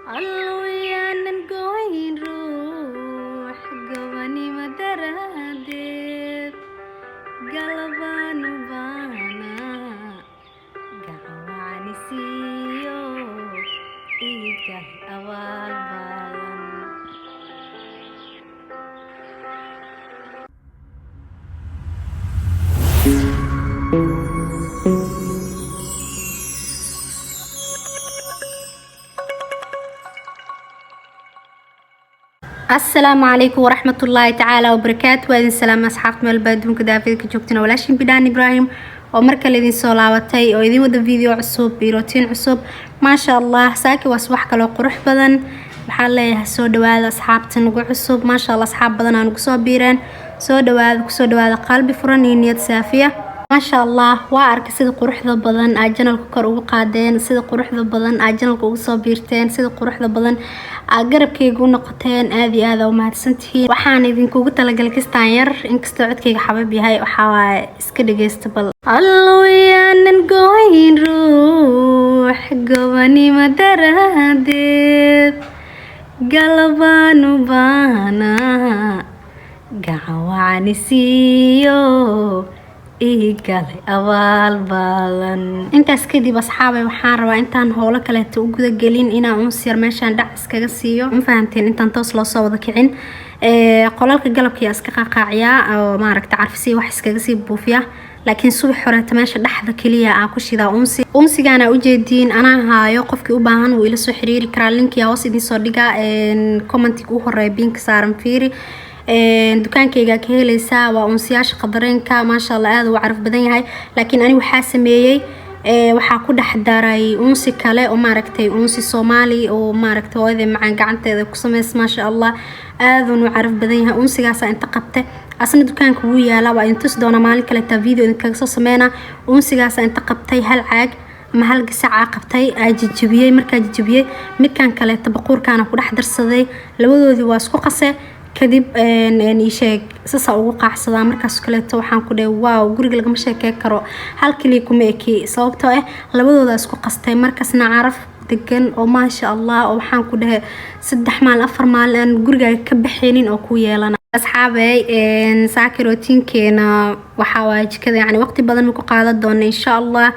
Allooyaanan gooyn ruux gobanimo daraaddeed, galabaanu baanaa gacan wacani siiyo iigal abaal badan. Asalaamu calaykum waraxmatullaahi tacaala wabarakaatu. Waa idin salaama asxaabta meel baa adduunka daafida ka joogtana. Walaashin Bidhaan Ibraahim oo mar kale idin soo laabatay oo idin wada video cusub iyo rotiin cusub. Maasha Allah, saaki waa subax kaloo qurux badan. Waxaan leeyahay soo dhawaada asxaabta nagu cusub. Maasha Allah, asxaab badan aa nagu soo biireen. Soo dhawaada, kusoo dhawaada qalbi furan iyo niyad saafiya. Maasha Allah, waa arkay sida quruxda badan aa janalka kor ugu qaadeen, sida quruxda badan aa janalka ugu soo biirteen, sida quruxda badan aa garabkayga u noqoteen. Aada iyo aada u mahadsantihiin. Waxaan idinkugu talagalay kistaan yar, inkastoo codkayga xabab yahay, waxaa waaye iska dhageysta bal. Allooyaanan gooyn ruux gobanimo daraadeed, galabaanu baanaa gacan wacani siiyo iigalay abaal badan. Intaas kadib asxaabay, waxaan rabaa intaan howlo kaleeto u gudagelin inaan uns yar meeshaan dhac iskaga siiyo. Ma fahamteen? Intaan toos loo soo wada kicin, qolalka galabkiyaa iska qaqaaciyaa oo maaragta carfisiya wax iskaga sii buufiya, laakiin subax horeeta meesha dhexda keliya aan ku shidaa unsi. Unsigaana ujeediin anaa haayo. Qofkii u baahan wuu ila soo xiriiri karaa. Linkiyaa hoos idiin soo dhigaa, commentiga u horeeya biinka saaran fiiri, dukaankayga ka heleysaa. Waa unsiyaasha qadareenka. Maasha Allah, aada uu caraf badan yahay. Laakiin ani waxaa sameeyey, waxaa ku dhex daray unsi kale oo maaragtay unsi Soomaali oo maaragtay hooyadee macaan gacanteeda ku sameysa. Maasha Allah, aadun u caraf badan yahay unsigaasa inta qabte. Asna dukaanka wuu yaalaa, waa idin tusi doonaa maalin kaleeta, video idinkaga soo sameynaa. Unsigaasa inta qabtay, hal caag ama hal gasac aa qabtay, aa jijibiyey. Markaa jijibiyey, midkan kaleeta baquurkaana ku dhex darsaday. Labadoodii waa isku qase. Kadib isheeg saasaa ugu qaacsadaa. Markaas kaleeto waxaan ku dhahay wow, guriga lagama sheekey karo. Hal kaliya kuma eki, sababtoo ah labadooda isku qastay. Markaasna caraf degan oo maasha Allah oo waxaan ku dhahay 3 maalin 4 maalin aan gurigaaga ka baxaynin oo ku yeelana. Asxaabey, saaki rootiinkeena waxaa waaye jikada, yacni waqti badan ma ku qaadan doona insha Allah.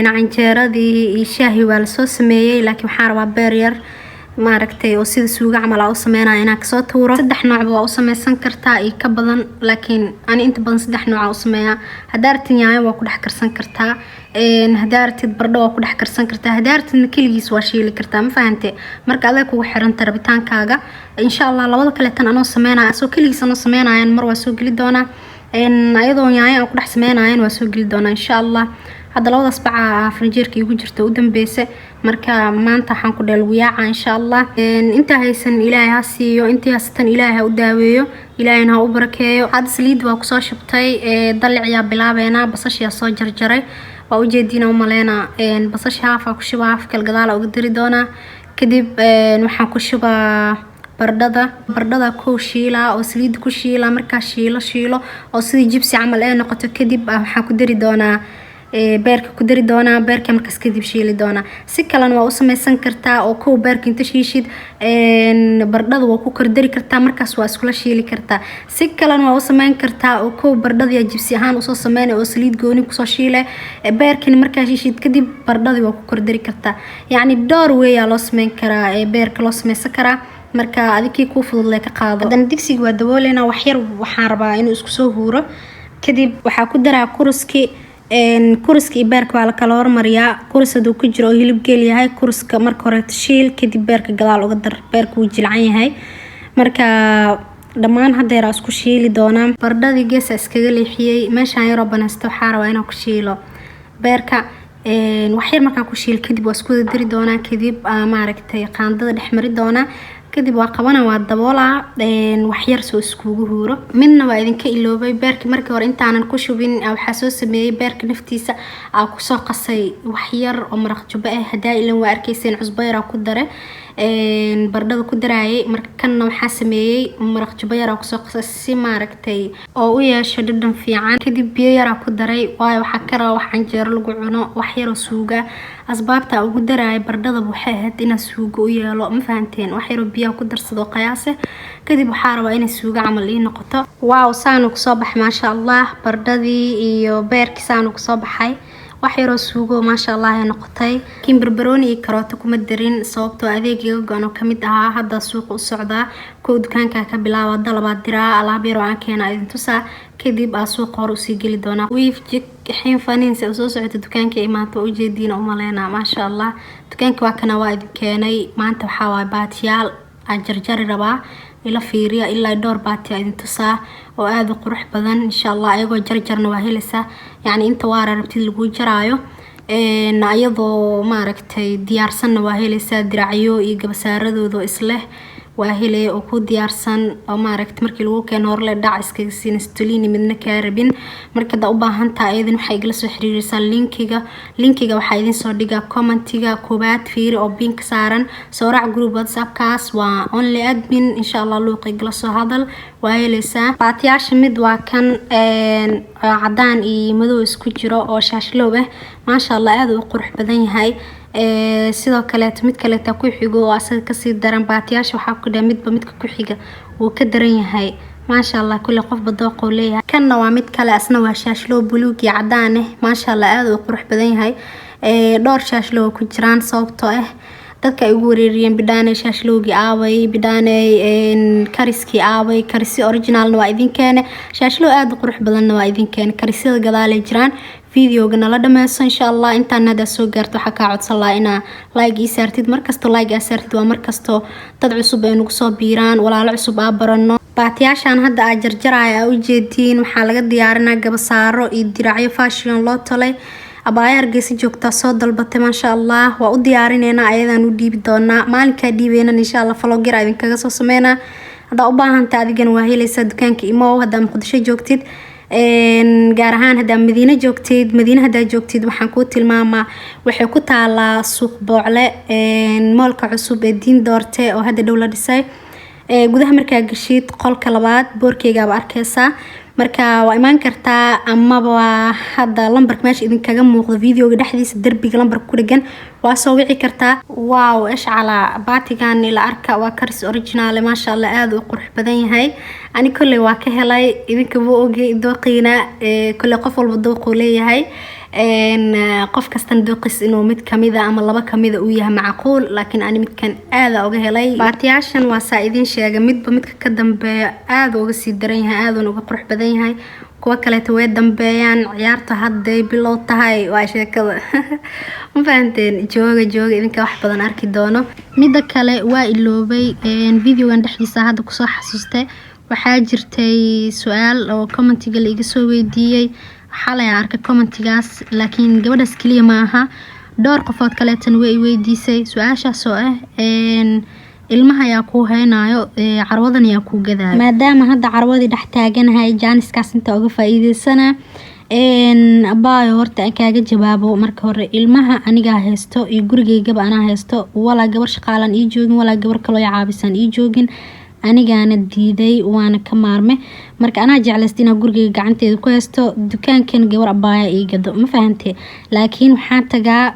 Canjeeradii iyo shaahi waa lasoo sameeyey, laakiin waxaan rabaa beer yar maaragtay oo sida suuga camal aa u sameynaya inaan kasoo tuuro. Saddex noocba waa u sameysan kartaa iyo ka badan, laakiin ani inta badan saddex nooc aa u sameeyaa. Haddaa aragtid yaanyo waa ku dhex karsan kartaa, haddaa aragtid baradho waa ku dhex karsan kartaa, haddaa aragtidna keligiis waa shiili kartaa. Ma fahante? Marka adag kugu xiranta rabitaankaaga. Insha Allah, labada kaleetan anoo sameynaya, soo keligiis anoo sameynayan mar waa soo geli doonaa, ayadoo yaanyo aan ku dhex sameynayan waa soo geli doonaa insha Allah. Hadda labadaas baca farinjeerka igu jirta u dambeysa. Marka maanta waxaan ku dheel yaaca insha Allah. Intaa haysan Ilaahay ha siiyo, intii haysatan Ilaahay ha u daaweeyo, Ilaahayna ha u barakeeyo. Hadda saliid waa kusoo shubtay, daliciyaa bilaabeynaa. Basashiyaa soo jarjaray, waa ujeediina umaleynaa. Basasha haafaa ku shubaa, haaf kale gadaala uga diri doonaa. Kadib waxaan ku shubaa baradhada. Baradhada kow shiilaa oo saliida ku shiilaa. Markaa shiilo shiilo oo sidii jibsi camal ee noqoto, kadib waxaan ku dari doonaa beerka, ku dari doonaa beerka. Markaas kadib shiili doonaa. Si kalena waa u sameysan kartaa oo kow beerka inta shiishid baradhada waa ku kordari kartaa, markaas waa iskula shiili kartaa. Si kalena waa u sameyn kartaa oo kow baradhada yaa jibsi ahaan usoo sameynay oo saliid gooni kusoo shiile, beerkani markaa shiishid kadib baradhadii waa ku kordari kartaa. Yacni dhowr weeyaa loo sameyn karaa beerka, loo sameysan karaa. Marka adikii kuu fudud lee ka qaado. Haddana digsiga waa dabooleynaa waxyar, waxaan rabaa inuu isku soo huuro. Kadib waxaa ku daraa kuruski. Kuriska iyo beerka waa la kala hormariyaa. Kuris hadduu ku jiro oo hilib geel yahay, kuriska marka horeeto shiil, kadib beerka gadaal uga dar. Beerka wuu jilcan yahay. Marka dhammaan haddeeraa isku shiili doonaa. Baradhadii geesa iskaga leexiyey, meeshaan yaroo banaysta waxaa rabaa inaan ku shiilo beerka waxyar. Markaan ku shiil kadib waa isku wada dari doonaa. Kadib maaragtay qaandada dhex mari doonaa. Kadib waa qabana, waa daboolaa waxyar soo iskugu huuro. Midna waa idinka iloobay. Beerka markii hore intaanan ku shubin waxaa soo sameeyey beerka naftiisa aa kusoo qasay waxyar oo maraq jubbo ah. Hadaa ilan waa arkayseen, cusbo yaraa ku dare. Baradhada ku daraayay. Marka kanna waxaa sameeyey maraq jubbo yar kusoo qasay si maaragtay oo u yeesho dhadhan fiican. Kadib biyo yaraa ku daray, waayo waxaa ka raba wax canjeero lagu cuno, wax yaroo suuga. Asbaabta ugu daraaya baradhada waxay ahayd inaan suugo u yeelo, ma fahanteen? Wax yaroo biyaha ku darsado qiyaase, kadib waxaa rabaa inay suugo camal ii noqoto. Wow, saanu kusoo baxay, maasha Allah. Baradhadii iyo beerkii saanu kusoo baxay, wax yaroo suugo, maasha Allah, ay noqotay. Laakiin barbarooni iyo karooto kuma darin, sababtoo adeegiga go-an oo kamid ahaa. Hadda suuqa u socdaa, kow dukaanka ka bilaaba, dalabaa diraa, alaab yaroo aan keena idin tusaa, kadib aa suuqa hore usii geli doonaa. Wiif jik xiin faniinse usoo socota dukaanka imaanta, waa ujeediina umaleynaa, maasha Allah. Dukaanka waa kana, waa idin keenay. Maanta waxaa waay baatiyaal aan jarjari rabaa, ila fiiriya. Ilaa dhowr baati idin tusaa oo aada u qurux badan, insha Allah. Ayagoo jarjarna waa helaysaa, yacni inta waara rabtid lagu jaraayo, iyadoo maaragtay diyaarsanna waa helaysaa. Diracyo iyo gabasaaradooda isleh waa helay oo ku diyaarsan, oo maaragtay markii lagu keeno horle dhac iskaga siina, stolini midna kaa rabin. Marka haddaa u baahan tahay ayadin, waxay igala soo xiriireysaa linkiga. Linkiga waxaa idin soo dhigaa commentiga koowaad, fiiri oo pin-ka saaran. Soo raac group WhatsAppkaas, waa only admin, insha Allah. Luuqa igala soo hadal, waa helaysaa. Baatiyaasha mid waa kan cadaan iyo madow isku jiro oo shaashloow ah, maasha Allah, aada u qurux badan yahay. Sidoo kaleeto mid kaleeta ku xigo oo asaga kasii daran. Baatiyaasha waxaa ku dhaha midba midka ku xiga wuu ka daran yahay, maasha Allah. Kulle qofba dooquu leeyahay. Kanna waa mid kale, asna waa shaashloow buluug iyo cadaan ah, maasha Allah, aada u qurux badan yahay. Dhowr shaashloow ku jiraan, sababtoo ah dadka ay ugu wareeriyeen: "Bidhaaney, shaashlowgii aaway? Bidhaaney, kariskii aaway?" Karisi originalna waa idin keene, shaashlow aada u qurux badanna waa idin keene. Karisyada gadaalay jiraan. Videoga nala dhameyso, insha Allah. Intaan haddaa soo gaarto, waxaa kaa codsan lahaa inaa like ii saartid. Markastoo like aa saartid, waa markastoo dad cusub ay nagu soo biiraan, walaalo cusub aa barano. Baatiyaashan hadda aa jarjaraya aa ujeediin waxaa laga diyaarinaa gabasaaro iyo diracyo fashion loo tolay. Abaayo Hargeysa joogtaa soo dalbatay, maasha Allah. Waa u diyaarineynaa, ayadaan u dhiibi doonaa. Maalinkaa dhiibeynan, insha Allah, vlog yar idinkaga soo sameynaa. Haddaa u baahanta adigana, waa helaysaa dukaanka imow. Haddaa Muqdisho joogtid, gaar ahaan haddaa Madiine joogtid, Madiine haddaa joogtid, waxaan kuu tilmaamaa, waxay ku taalaa Suuq Boocle, mall-ka cusub ee Diin Doorte oo hadda dhow la dhisay. Gudaha markaa gashid, qolka labaad boorkeygaaba arkeysaa. Marka waa imaan kartaa, amaba hadda lambarka meesha idinkaga muuqdo videoga dhexdiisa, derbiga lambarka ku dhegan, waa soo wici kartaa. Wow, ishcala baatigan ila arka, waa karis original, maasha Allah, aada u qurux badan yahay. Ani kolley waa ka helay, idinka wuu ogey dooqiina. Kolley qof walba dooquu leeyahay, qof kastana dooqiis inuu mid kamida ama laba kamida uu yahay macquul, laakiin ani midkan aada uga helay. Baatiyaashan waa saa idin sheega, midba midka ka dambeeya aada uga sii daran yahay, aaduna uga qurux badan yahay. Kuwa kaleeto way dambeeyaan. Ciyaarta hadday bilow tahay, waa sheekada, ma fahanteen? Jooga, jooga, idinka wax badan arki doono. Midda kale waa iloobay videogan dhexdiisa, hadda kusoo xasuustay. Waxaa jirtay su-aal oo commentiga la iga soo weydiiyey xalay. Aan arkay commentigaas, laakiin gabadhaas keliya ma aha, dhowr qofood kaleetana way i weydiisay su-aashaas oo ah: "Ilmaha ayaa kuu haynayo, carwadan ayaa kuu gadaayo?" Maadaama hadda carwadii dhex taaganahay, jaaniskaas inta uga faa-iideysana. Abaayo, horta aan kaaga jawaabo. Marka hore, ilmaha anigaa haysto iyo gurigeygaba anaa haysto. Walaa gabar shaqaalan ii joogin, walaa gabar kaloo i caabisan ii joogin. Anigaana diiday, waana ka maarme. Marka anaa jeclaysta inaa gurigeyga gacanteeda ku haysto. Dukaankan gabar abaaya ii gado, ma fahante? Laakiin waxaan tagaa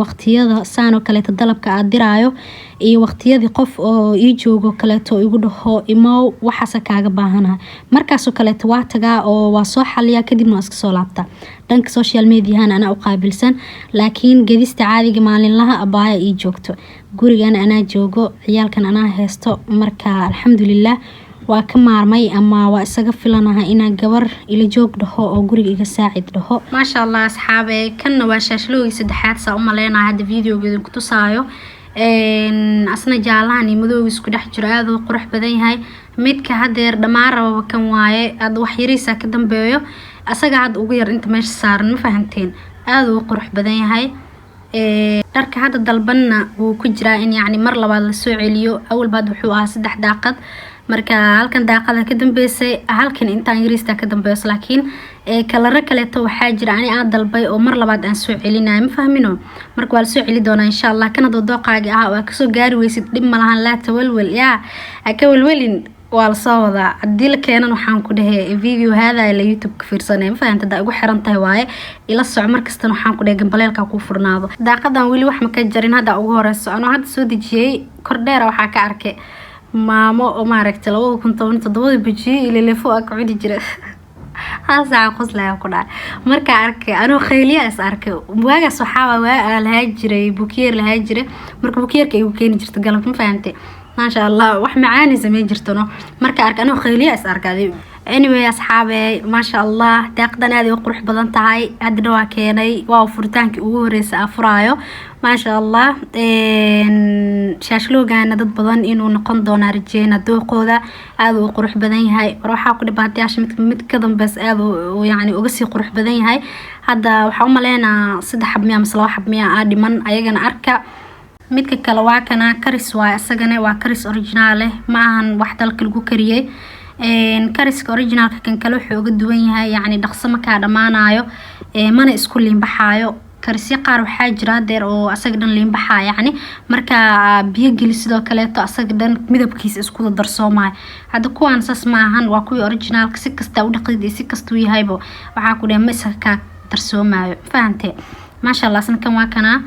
waqtiyada saan oo kaleeto dalabka aad diraayo iyo waqtiyadii qof oo ii joogo kaleeto igu dhaho: "Imow, waxaasa kaaga baahanahay." Markaasoo kaleeto waa tagaa oo waa soo xaliyaa, kadibna waa iska soo laabtaa. Dhanka social mediahana anaa u qaabilsan, laakiin gedista caadiga maalinlaha abaaya ii joogto. Gurigana anaa joogo, ciyaalkan anaa haysto. Marka alxamdulilah, waa ka maarmay ama waa isaga filanahay inaan gabar ila joog dhaho oo guriga iga saacid dhaho, maasha Allah. Asxaabe, kanna waa shaashloogii saddexaad, saa u maleynayo hadda videoga idinku tusaayo. Asna jaalahan iyo madowga isku dhex jiro, aada u qurux badan yahay. Midka hadeer dhammaan rababa kan waaye, aada wax yariisa ka dambeeyo, asaga hadda ugu yar inta meesha saaran, ma fahanteen? Aada u qurux badan yahay. Dharka hadda dalbanna wuu ku jiraa in yacni mar labaad lasoo celiyo. Awalba hadda wuxuu ahaa saddex daaqad. Marka halkan daaqada ka dambeysay, halkan intaan yariista ka dambeyso, laakiin kalaro kaleeto waxaa jira ani aan dalbay oo mar labaad aan soo celinayo, ma fahmino? Marka waa lasoo celi doonaa, insha Allah. Kanadoo dooqaaga ah waa kasoo gaari weysid, dhib malahan, laa tawalwal, yaa ha ka welwelin, waa lasoo wadaa. Hadii la keenan, waxaan ku dhahay video haadaya la YouTube ka fiirsanaya, ma fahanta? Hadaa igu xiran tahay waaye, ila soco markastana. Waxaan ku dhahay gambaleelka kuu furnaado. Daaqadan weli wax ma ka jarin, hadda ugu horeyso anoo hadda soo dejiyey kordheera waxaa ka arkay maamo oo maaragtay 2017-da bajiye iyo lelefo a ka cuni jira. Hal saaca qoslaya ku dhacay markaa arkay anuu khayliya is arkay. Waagaas waxaa waa lahaa jiray bukiyeer lahaa jiray, marka bukiyeerka igu keeni jirta galab, ma fahantay? Maasha Allah, wax macaani sameyn jirtano. Marka arkay anuu khayliya is arkay. Anyway, asxaabe, maasha Allah, daaqdan aad ay u qurux badan tahay. Haddana waa keenay, waa furitaankii ugu horeysa aa furaayo, maasha Allah. Shaashloogana dad badan inuu noqon doonaa rajeyna, dooqooda aada u qurux badan yahay. War waxaa ku dhibaatayaasha mid mid ka dambeys aada yani uga sii qurux badan yahay. Hadda waxaa umaleynaa saddex xab miya mise laba xab miya aa dhiman, ayagana arka. Midka kale waa kana, karis waay isagana, waa karis original eh, ma ahan wax dalka lagu kariyey. Kariska originalka kan kale wuxuu uga duwan yahay, yacni dhaqso makaa dhammaanayo, mana isku liinbaxaayo. Karisyo qaar waxaa jira hadeer oo asaga dhan liinbaxaa, yacni markaa biyo geli sidoo kaleeto asaga dhan midabkiisa isku darsoomayo. Hadda kuwaan saas ma ahan, waa kuwii originalka. Si kasta u dhaqdid iyo si kastuu yahaybo, waxaa ku dhahay ma iska kaa darsoomayo, fahantee? Maasha Allah, isna kan waa kanaa.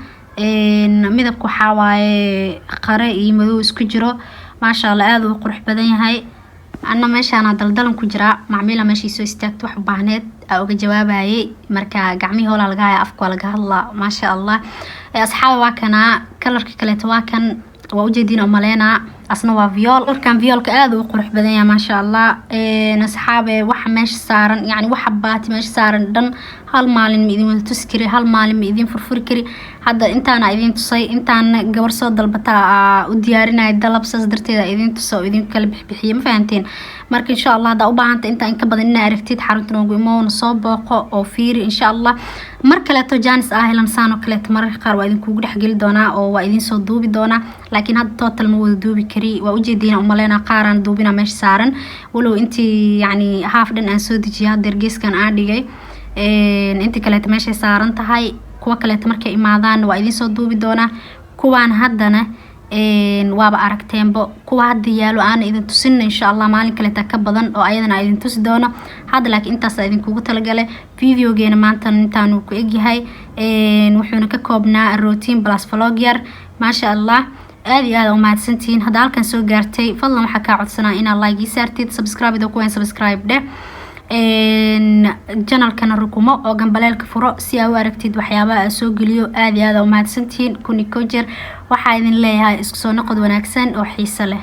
Midabka waxaa waaye qare iyo madow isku jiro. Maasha Allah, aada uu qurux badan yahay. Anna meeshaana daldalan ku jiraa, macmiila meeshii soo istaagta wax u baahneed aa uga jawaabayay. Marka gacmihii hoolaa laga haya, afka waa laga hadlaa, maasha Allah. Asxaaba, waa kanaa kalarka kaleeto, waa kan, waa ujeediin oo maleynaa. Asna waa viol, kalarkan violka aada uu qurux badan yahay, maasha Allah. Asxaabe, waxa meesha saaran, yani waxa baati meesha saaran dhan, hal maalin ma idin wada tusi kari, hal maalin ma idin furfuri kari. Hadda intaana idin tusay, intaana gabar soo dalbataa aa u diyaarinaya dalab, saas darteeda idin tusa oo idin kala bixbixiye, ma fahanteen? Marka insha Allah, haddaa u baahanta intaa in ka badan inaa aragtid, xarunta noogu imoona, soo booqo oo fiiri, insha Allah. Mar kaleeto jaanis ah helan, saan oo kaleeto mararka qaar waa idinkugu dhexgeli doonaa oo waa idin soo duubi doonaa, laakiin hadda total ma wada duubi kari. Waa ujeediina umaleynaa qaaraan duubina meesha saaran, walow intii yacni haaf dhan aan soo dejiyay, haddeer geeskan aan dhigay, intii kaleeto meeshay saaran tahay. Kuwa kaleeto markay imaadaan waa idin soo duubi doonaa. Kuwaan haddana waaba aragteenbo, kuwa hadda yaalo aana idin tusin, insha Allah maalin kaleeta ka badan oo ayadana idin tusi doono. Hadda laakiin intaas idinkugu talagalay. Videogeena maanta intaanu ku egyahay, wuxuuna ka koobnaa routine plus vlog yar. Maasha Allah, aad iyo aad umahadsantihiin. Hadda halkan soo gaartay, fadlan waxaa kaa codsanaa inaad like ii saartid, subscribe da kuwayn, subscribe dheh, channelkana rukumo oo gambaleelka furo si aa u aragtid waxyaabaha aa soo geliyo. Aad iyo aad umahadsantihiin. Kuni ko jeer waxaa idin leeyahay isku soo noqod wanaagsan oo xiiso leh.